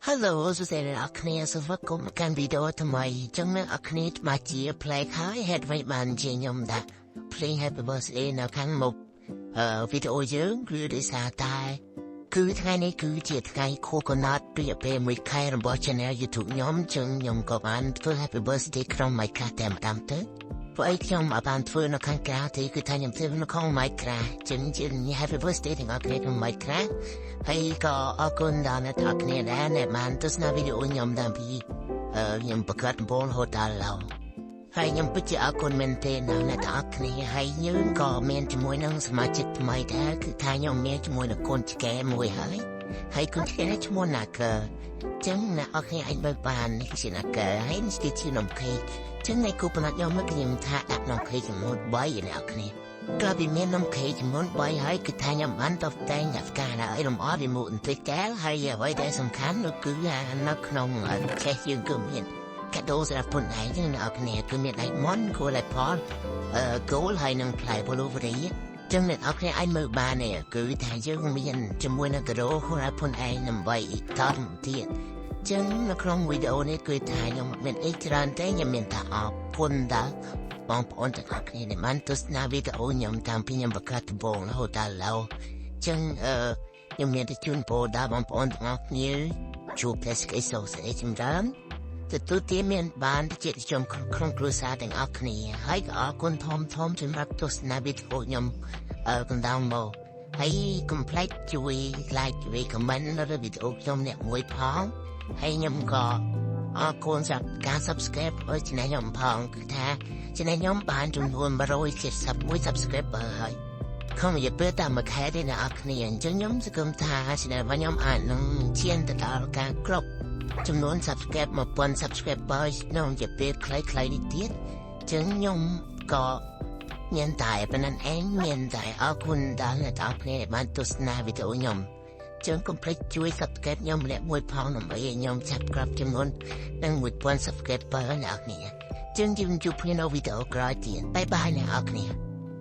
Hello សួស្តីអ្នកទាំងអស់គ្នាសូមស្វាគមន៍មកកាន់វីដេអូថ្មីចឹងអ្នកទាំងអស់គ្នាមកជាប្លែកហើយហេតុអ្វីបានជាខ្ញុំដាក់ភ្លេង Happy Birthday នៅខាងមុខវីដេអូយើងគឺដោយសារតែគឺថ្ងៃនេះគឺជាថ្ងៃខួបកំណត់រយៈពេលមួយខែរបស់ Channel YouTube ខ្ញុំចឹងខ្ញុំក៏បានធ្វើ Happy Birthday ក្នុង Minecraft តែម្ដងទៅព្រោះអីខ្ញុំអត់បានធ្វើនៅខាងក្រៅទេគឺថាខ្ញុំធ្វើនៅក្នុង Minecraft ចឹងជា Happy Birthday ទាំងអស់គ្នាក្នុង Minecraft ហើយក៏អរគុណដល់អ្នកទាំងអស់គ្នាដែរដែលបានទស្សនាវីដេអូខ្ញុំតាំងពីខ្ញុំបង្កើតដំបូងរហូតដល់ឥឡូវហើយខ្ញុំពិតជាអរគុណមែនទែនដល់អ្នកទាំងអស់គ្នាហើយយើងក៏មានជាមួយនឹងសមាជិកថ្មីដែរគឺថាខ្ញុំមានជាមួយនឹងកូនឆ្កែមួយហើយហើយកូនឆ្កែនេះឈ្មោះណាកើចឹងអ្នកទាំងអស់គ្នាអាចមើលបាននេះជាណាកើហើយនេះគឺជានំខេកចឹងថ្ងៃគូកំណត់ខ្ញុំមកខ្ញុំថាដាក់នំខេកចំនួន3អ្នកទាំងអស់គ្នាក្រោយពីមាននំខេកចំនួន3ហើយគឺថាខ្ញុំបានតុបតែងដាក់ផ្កាដាក់អីលម្អពីមុខបន្តិចតែហើយអ្វីដែលសំខាន់នោះគឺនៅក្នុងឆេះយើងគឺមានកាដូសម្រាប់ខ្លួនឯងចឹងអ្នកទាំងអស់គ្នាគឺមាន diamond gold apple gold ហើយនិងផ្លែ blueberry ចឹងអ្នកទាំងអស់គ្នាអាចមើលបាននេះគឺថាយើងមានជាមួយនឹងកាដូសម្រាប់ខ្លួនឯងដើម្បីតទៅទៀតចឹងនៅក្នុងវីដេអូនេះគឺថាខ្ញុំមានអីច្រើនទេខ្ញុំមានតែអរគុណដល់បងប្អូនទាំងអស់គ្នាដែលបានទស្សនាវីដេអូខ្ញុំតាំងពីខ្ញុំបង្កើតដំបូងរហូតដល់ឥឡូវចឹងខ្ញុំមានតែជូនពរដល់បងប្អូនទាំងអស់គ្នាជួបតែសេចក្តីសុខសេចក្តីចម្រើនទទួលទានមានបានជាជុំក្នុងគ្រួសារទាំងអស់គ្នាហើយក៏អរគុណធំធំសម្រាប់ទស្សនាវីដេអូខ្ញុំកណ្ដងមកហើយកុំភ្លេចជួយ like ជួយ comment នៅលើវីដេអូខ្ញុំអ្នកមួយផងហើយខ្ញុំក៏អរគុណសម្រាប់ការ subscribe ឲ្យ channel ខ្ញុំផងគឺថា channel ខ្ញុំបានចំនួន171 subscriber ហើយក្នុងរយៈពេលតែមួយខែទេអ្នកទាំងអស់គ្នាអញ្ចឹងខ្ញុំសង្ឃឹមថា channel របស់ខ្ញុំអាចនឹងឈានទៅដល់ការគ្រប់ចំនួន subscribe 1000 subscriber ក្នុងរយៈពេលខ្លីៗនេះទៀតអញ្ចឹងខ្ញុំក៏មានតែប៉ុណ្ណឹងឯងមានតែអរគុណដល់អ្នកទាំងអស់គ្នាដែលបានទស្សនាវីដេអូខ្ញុំចឹងកុំភ្លេចជួយ subscribe ខ្ញុំម្នាក់មួយផងដើម្បីឲ្យខ្ញុំចាប់ក្របចំនួននឹង1000 subscriber អ្នកទាំងអស់គ្នាចឹងយើងជួបគ្នានៅវីដេអូក្រោយទៀត bye bye អ្នកទាំងអស់គ្នា។